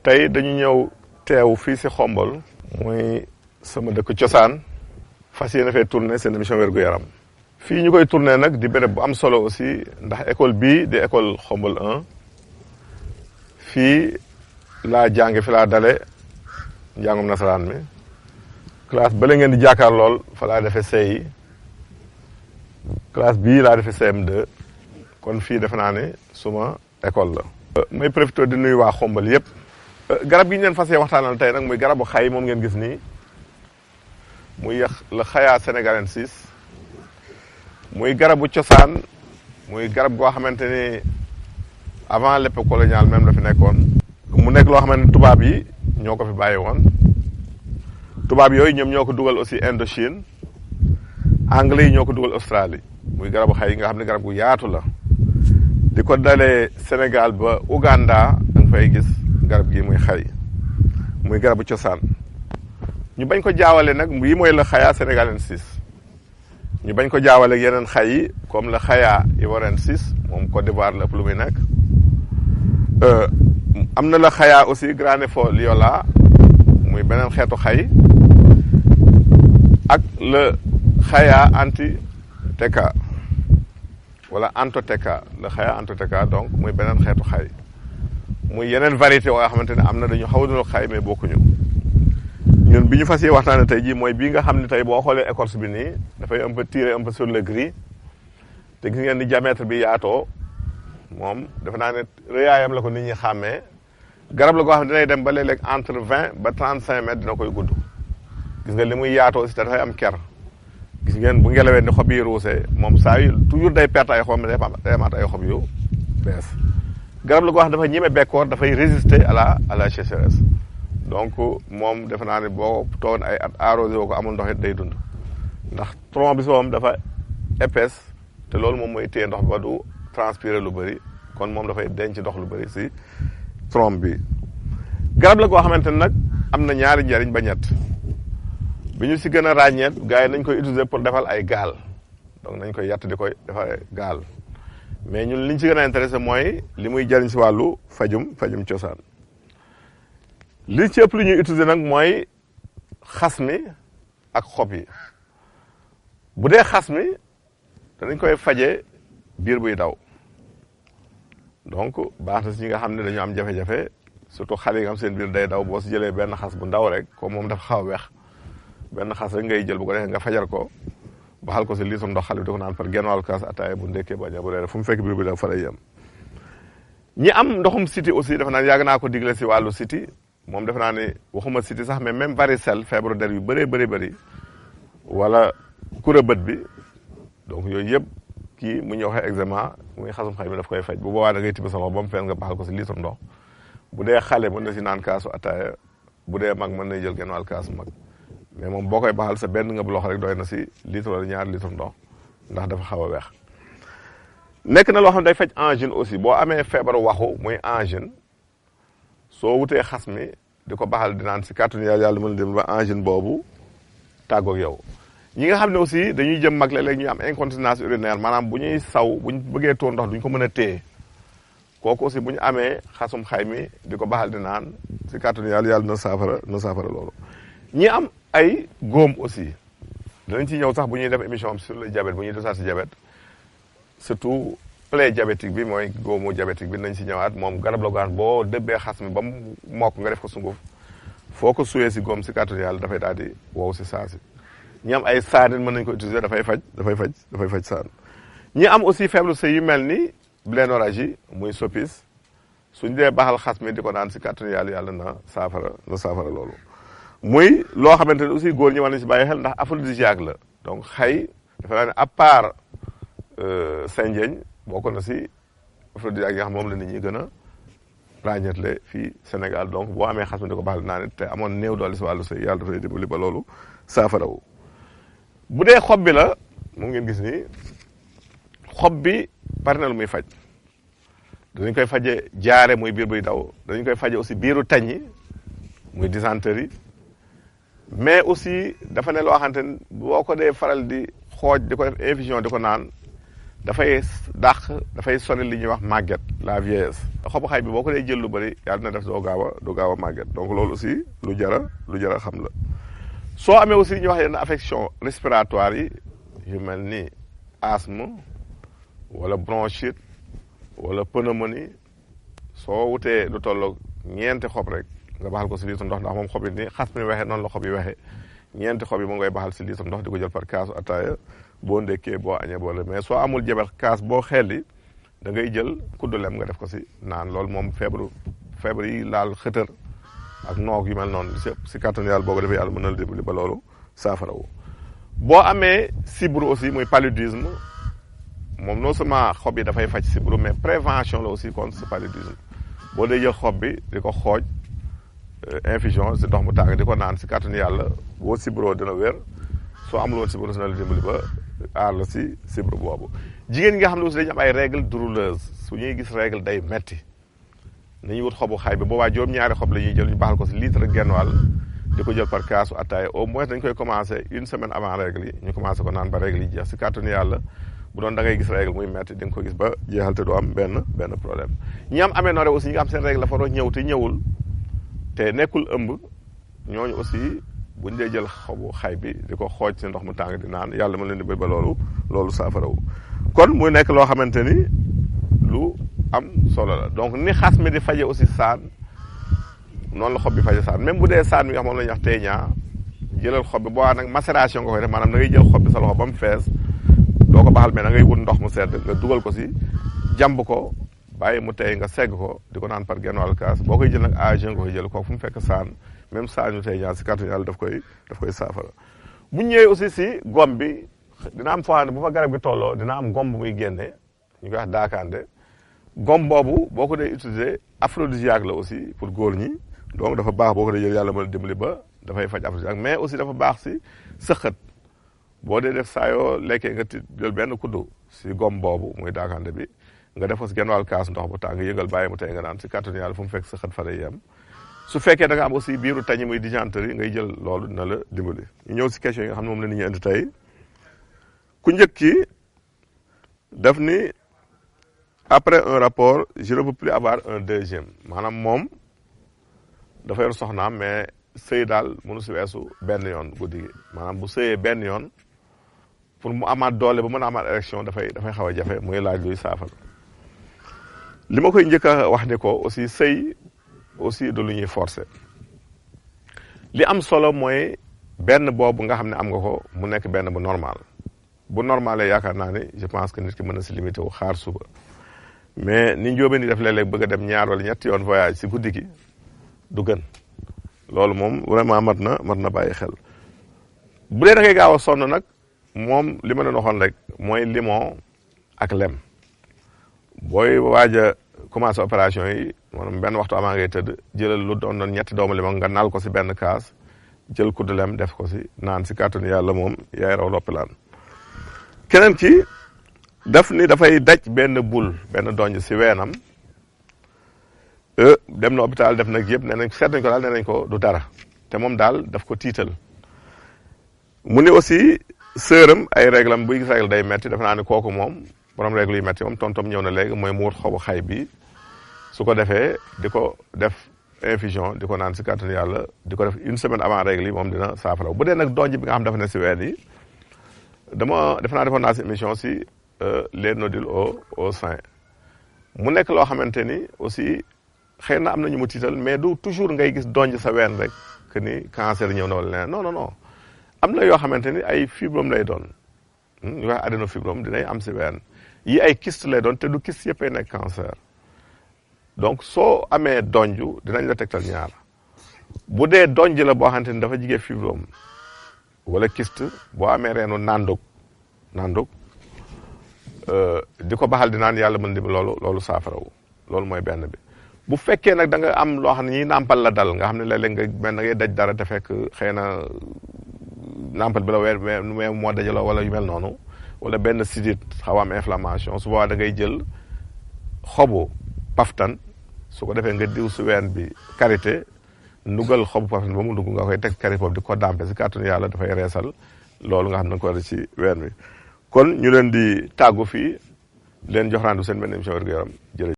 tey dañu ñëw teew fii si Xombol muy sama dëkk cosaan fas yéene fee tourné seen émission wérgu yaram fii ñu koy tourné nag di béréb bu am solo aussi ndax école bii di école Xombol 1 fii laa jànge fi laa dale njàngum nasaraan mi classe ba la ngeen di jàkkaar lool fa laa defee CI classe bii laa defee CM2 kon fii defe naa ne suma école la may profité di nuyu waa Xombol yëpp garab gi ñu leen fas yéene waxtaanal tey nag muy garabu xay moom ngeen gis nii muy la Khaya sénégalensis muy garabu cosaan muy garab goo xamante ni avant l'époque coloniale même la fi nekkoon mu nekk loo xamante ni tubaab yi ñoo ko fi bàyyi woon tubaab yooyu ñoom ñoo ko dugal aussi Indochine anglais yi ñoo ko dugal Australie muy garabu xay nga xam ne garab gu yaatu la di ko dalee Sénégal ba Ouganda da nga fay gis garab gi muy xay muy garabu cosaan ñu bañ ko jaawale nag yi mooy la Khaya sénégalensis ñu bañ ko jaawale ak yeneen xay yi comme la Khaya ivoiriensis moom Côte d'Ivoire la ëpp lu muy nekk am na la Khaya aussi grandiflora muy beneen xeetu xay ak la Khaya anthotheca wala anthotheca la Khaya anthotheca donc muy beneen xeetu xay muy yeneen variété yoo xamante ne am na dañu xaw a xay mais bokkuñu ñun bi ñu fas yéene waxtaanee tey jii mooy bii nga xam ne tey boo xoolee écorce bi nii dafay un peu tiré un peu sur le gris te gis ngeen ni diamètre bi yaatoo moom defe naa ne rëyaayam la ko nit ñi xàmmee garab la goo xam ne dinay dem ba léeg-léeg entre 20 ba 35 mètres dina koy gudd gis nga li muy yaatoo aussi te dafay am ker gis ngeen bu ngelawee ni xob yi ruusee moom saa yu toujours day perte ay xob day amaat ay xob yu bees garab la goo xam ne dafa ñeme bekkoor dafay résister à la sécheresse donc moom defe naa ne boo toogoon ay at arrosé woo ko amul ndox it day dund ndax tronc bi si moom dafa épaisse te loolu moom mooy téye ndox ba du transpirer lu bëri kon moom dafay denc ndox lu bëri si tronc bi garab la goo xamante ne nag am na ñaari njariñ ba ñett bi ñu si gën a ràññeet gars yi nañ koy utiliser pour defal ay gaal donc nañ koy yatt di koy defal gaal mais ñun li ñu si gën a intéressé mooy li muy jariñ si wàllu fajum cosaan li ci ëpp lu ñuy utiliser nag mooy xas mi ak xob yi bu dee xas mi danañ koy faje biir buy daw donc baax na si ñi nga xam ne dañu am jafe-jafe surtout xale yi nga xam seen biir day daw boo si jëlee benn xas bu ndaw rek comme moom dafa xaw a weex benn xas rek ngay jël bu ko defee nga fajar ko baxal ko si litre ndox xale bi di ko naan par genn wàllu kaas ataaya bu ndekkee baña bu reere fu mu fekk biir buy daw fa lay yem ñi am ndoxum siti aussi dafa naan yàgg naa ko digle si wàllu siti moom defe naa ne waxuma siti sax mais même varicelle feebaru der yu bëree bëri wala kura bët bi donc yooyu yëpp kii mu ñu waxee eczéma muy xasum xay mi daf koy faj bu boobaa da ngay tibb sa loxo ba mu fees nga baxal ko si litre ndox bu dee xale mën na si naan kaasu ataaya bu dee mag mën na jël genn wàll kaasu mag mais moom boo koy baxal sa benn nga bu loxo rek doy na si litre wala ñaari litre ndox ndax dafa xaw a weex nekk na loo xam ne day faj angine aussi boo amee feebaru waxu muy angine soo wutee xas mi di ko baxal di naan si kàttanu yàlla mën a dem ba angine boobu tàggoog yow ñi nga xam ne aussi dañuy jëm mag léeg-léeg ñuy am incontinence urinaire maanaam bu ñuy saw bu ñu bëggee tuur ndox duñ ko mën a téye kooku aussi bu ñu amee xasum xay mi di ko baxal di naan si kàttanu yàlla na saafara loolu ñi am ay góom aussi danañ ci ñëw sax bu ñuy def émission am sur le diabète bu ñuy desaat si diabète surtout plaie diabétique bi mooy góomu diabétique bi nañ si ñëwaat moom garab la gaan boo dëbbee xas mi ba mu mokk nga def ko sunguf foo ko suyee si góom si kàttanu yàlla dafay daal di wow si saa si ñi am ay saanin mën nañ ko utiliser dafay faj saan ñi am aussi faible sëy yu mel ni blénorragie muy soppis suñ dee baxal xas mi di ko naan si kàttanu yàlla na saafara loolu muy loo xamante ne aussi góor ñi war nañ si bàyyi xel ndax aphrodisiaque la donc xay dafa naa ne à part Saint-Ndiègne bokk na si aphrodisiaque yi nga xam moom la nit ñi gën a ràññeetle fii Sénégal donc boo amee xas mi di ko baxal naa ne te amoon néew doole si wàllu sëy yàlla dafay dimbali ba loolu saafarawu bu dee xob bi la moom ngeen gis ni xob bi bari na lu muy faj danañ koy faje jaare muy biir buy daw danañ koy faje aussi biiru taññi muy dysenterie mais aussi dafa ne loo xamante ne boo ko dee faral di xooj di ko def infusion di ko naan dafay dafay sori li ñuy wax màgget la vieillesse. xobu xay bi boo ko dee jël lu bëri yàlla na def doo gaaw a màgget donc loolu aussi lu jara xam la. soo amee aussi li ñuy wax yenn affection respiratoire yi yu mel ni asthme wala bronchite wala pneumonie soo wutee lu tolloog ñeenti xob rek nga baxal ko si litre ndox ndax moom xob yi ni xas mi waxee noonu la xob yi waxee ñeenti xob yi moom ngay baxal si litre ndox di ko jël par kaasu ataaya boo ndekkee boo añee boole mais soo amul jebel kaas boo xelli da ngay jël kuddu lem nga def ko si naan loolu moom feebar yi laal xëtër ak noog yu mel noonu si kàttanu yàlla boo ko defee yàlla mën na la dimbali ba loolu saafarawu. boo amee sibbiru aussi muy paludisme moom non seulement xob yi dafay faj sibbiru mais prévention la aussi contre ce paludisme boo dee jël xob bi di ko xooj infusion si ndox mu tàng di ko naan si kàttanu yàlla boo sibbiroo dina wér soo amul woon sibbiru dina la dimbali ba aar la si sibbiru boobu. jigéen ñi nga xam ne aussi dañu am ay règles douloureuses su ñuy gis règle day metti nañu wut xobu xay bi boobaa juróom-ñaari xob la ñuy jël ñu baxal ko si litre ak genn wàll di ko jël par kaasu attaaya au moins dañ koy commencé une semaine avant règle yi ñu commencé ko naan ba règle yi jeex si kàttanu yàlla bu doon da ngay gis règle muy metti di nga ko gis ba jeexal te du am benn problème. ñi am aménorrhée aussi ñi nga am seen règle dafa doon ñëw te ñëwul te nekkul ëmb ñooñu aussi buñ dee jël xobu xay bi di ko xooj si ndox mu tàng di naan yàlla mën leen di ba loolu saafarawu. kon muy nekk loo xamante ni lu am solo la donc ni xas mi di faje aussi saan noonu la xob bi faje saan même bu dee saan mi nga xam moom la ñuy wax teeñaa jëlal xob bi boo waa nag macération nga koy def maanaam da ngay jël xob bi sa loxo ba mu fees doo ko baxal mais da ngay wut ndox mu sedd nga dugal ko si jàmb ko bàyyi mu tey nga segg ko di ko naan par genn wàll kaas boo koy jël nag à jeun nga koy jël kooku fu mu fekk saan même saan yu teeñaa si kàttan yàlla daf koy saafara. bu ñëwee aussi si gom bi dina am foo xam ne bu fa garab gi tolloo dina am gom bu muy génne ñu koy wax daakaande gom boobu boo ko dee utiliser aphrodisiaque la aussi pour góor ñi donc dafa baax boo ko dee jël yàlla mën a dimbali ba dafay faj aphrodisiaque mais aussi dafa baax si sëqët boo dee def saa yoo lekkee nga jël benn kuddu si gom boobu muy daakaande bi nga def ko si genn wàll kaas ndox bu tàng yëgal bàyyi mu tey nga naan si kàttanu yàlla fu mu fekk sëqët fa lay yem. su fekkee da nga am aussi biiru tañi muy dysenterie ngay jël loolu dina la dimbali. ñu ñëw si question yi nga xam ne moom la nit ñi indi tey ku njëkk ki daf ni après un rapport je ne peux plus avoir un deuxième maanaam moom dafa yor soxnaam mais sëy daal mënu si weesu benn yoon guddi gi maanaam bu sëyee benn yoon pour mu amaat doole ba mën a amaat érection dafay xaw a jafe muy laaj luy saafara. li ma koy njëkk a wax ni ko aussi sëy aussi du lu ñuy forcer li am solo mooy benn boobu nga xam ne am nga ko mu nekk benn bu normal bu normalé yaakaar naa ne je pense que nit ki mën na si limité wu xaar suba mais ni njóobeen di def léeg-léeg bëgg a dem ñaar wala ñetti yoon voyage si guddi gi du gën loolu moom vraiment mat na bàyyi xel. bu dee da ngay gaaw a sonn nag moom li ma leen waxoon rek mooy limon ak lem booy waaj a commencé opération yi maanaam benn waxtu avant ngay tëdd jëlal lu doon ñetti doomu limon nga nal ko si benn kaas jël kuddu lem def ko si naan si kàttanu yàlla moom yaay raw loppilaan. keneen ki daf ni dafay daj benn bul benn donj si weenam dem na hôpital def nag yëpp nee nañ seet nañ ko daal nee nañ ko du dara te moom daal daf ko tiital. mu ni aussi sëram ay réglam buy gis régle day metti def naa ne kooku moom borom règle yu metti moom tontom ñëw na léegi mooy mu wut xobu xay bi su ko defee di ko def infusion di ko naan si kàttanu yàlla di ko def une semaine avant règle yi moom dina saafara bu dee nag donj bi nga xam dafa ne si ween yi def naa defoon naa si émission si les nodules au sein mu nekk loo xamante ni aussi xëy na am na ñu mu tiital mais du toujours ngay gis donj sa ween rek que ni cancer ñëw na wala leneen non am na yoo xamante ni ay fibrome lay doon ñu wax adénofibrome dinay am si ween yi ay kyste lay doon te du kyste yëppay nekk cancer donc soo amee donju dinañ la tegtal ñaar bu dee donj la boo xamante ni dafa jigee fibrome wala kyste boo amee reenu nandug di ko baxal di naan yàlla mën di loolu saafarawu loolu mooy benn bi. bu fekkee nag da nga am loo xam ne ñi nàmpal la dal nga xam ne léeg-léeg nga mel na ngay daj dara te fekk xëy na nàmpal bi la weer moo dajaloo wala yu mel noonu wala benn sidit xaw am inflammation su boobaa da ngay jël xobu paftan su ko defee nga diw si ween bi karité ndugal xobu paftan ba mu dugg nga koy teg karité boobu di ko dampe si kàttanu yàlla dafay reesal loolu nga xam ne ko war ci ween bi kon ñu leen di tàggu fii leen jox rendu seen benn émission wér gu yaram jërëjëf